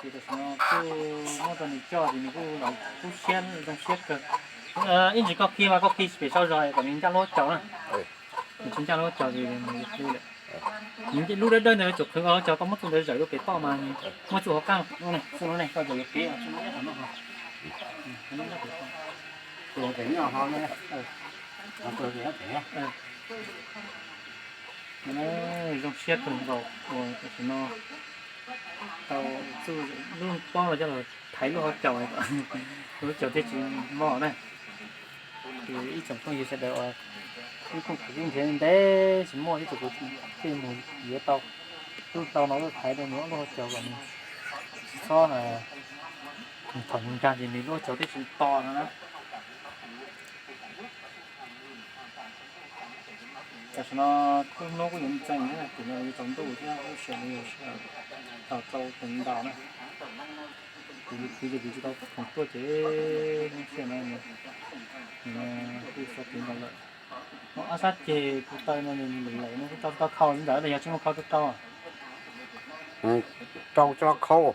Ces tam sim no kuj muab rau nws coj ces nws kuj los kub siab zoo siab kawg. Ib ntsis koj khi mas koj khi pem sau zog kom nws ncaj lub caus na. Nws tsis ncaj lub caus ces nws hu lawm. Nws lub dawb dawb ntawd tsuas qhwv nkaus lub caus, koj muab txuj ntawd zawm rau pem toj mas nws muaj txuj hauv qab. Txuj no ne, koj zawm yuav kev txuj no ne. Zoo siab kawg nkaus uas tam sim no tau txuj lub pob no coj los thaiv lub hauv caus, lub caus thiaj tsis mob na. Ces ib tsoom phooj ywg sawv daws uas ib txwm kuv nrhiav ntev tsis muaj, ib txwm kuv thiaj mus yuav tau lub hlau no tuaj thaiv rau nws ob lub hauv caus kom nws tsis txhob, nws thaum nws nkag ces nws lub hauv caus thiaj tsis to no na. Tam sim no lub hnub kuj yuav ntxeev na, tim no yuav tsaus ntuj thiab lub sij hawm no yog sij hawm thaum tau teev ntaus na. Kuv, kuv ces kuv tsis tau khoom tuaj ces lub sij hawm no kuj tau teev ntaus lawm. Muaj ob sab ceg kuv taw no nws lem lem no kuj tau, tau khau ntawd los yog tsis muaj khau rau rau. Rau tsis tau khau.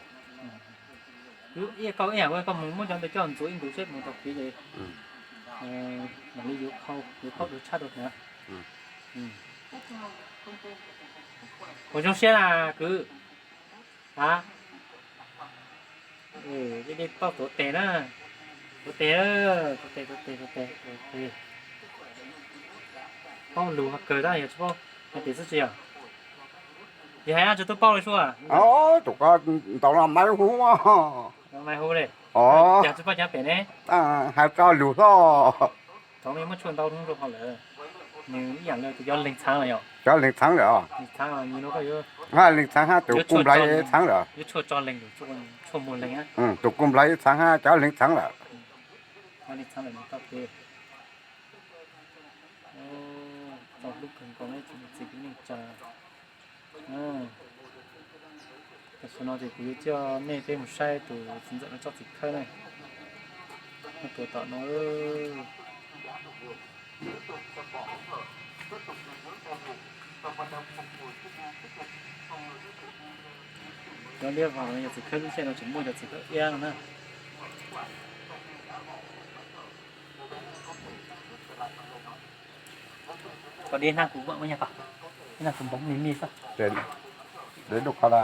Ib yam koj, ib yam koj mus muab cov ntawd coj ntxuav ib ntus seb mus tau kev ces mam li yuav khau, yuav khau dua tshaj rau thiab. Ua zoo siab na kwv. A, dej dej toj tuav tes na, tuav tes, tuav tes, tuav tes, tuav tes, tuav tes. Paub lus kawg tab yog tsis paub hais tias xwb tsis yog. Yog hais tsis tau paub li sua. Tus ko ntaus no mais hu, mais hu li. Yog tsis paub cov pem ne, hais tso lus hlo. Thaum no muab tshuaj ntau hnub rau hauv lawm, nws ib yam li tus cov leeg txheeb lawm yom. Cov leeg txheeb lawm os. Leeg txheeb, leeg txheeb hab tus kuj nplaiv txheeb lawm. Yuav tshuaj tso leeg, tshuaj muag leeg. Tus kuj nplaiv txheeb hab cov leeg txheeb lawm. Leeg txheeb lawm nws tau kev. Tau hlub kawg nkaus ne tsoom niam txiv kwv tij neej tsa. Tam sim no ces kuv yuav coj nej peb mus saib tus txiv ntxawm no tsob txiv khawb ne. Nyob puag tom no. Cov liab vog no yog txiv khawb lub caij no tseem muaj cov txiv khawb iab no na. Koj dib hnab kuv mam ua nyag koj. Hnab kuv npog me me xwb. Dib lub qhov la.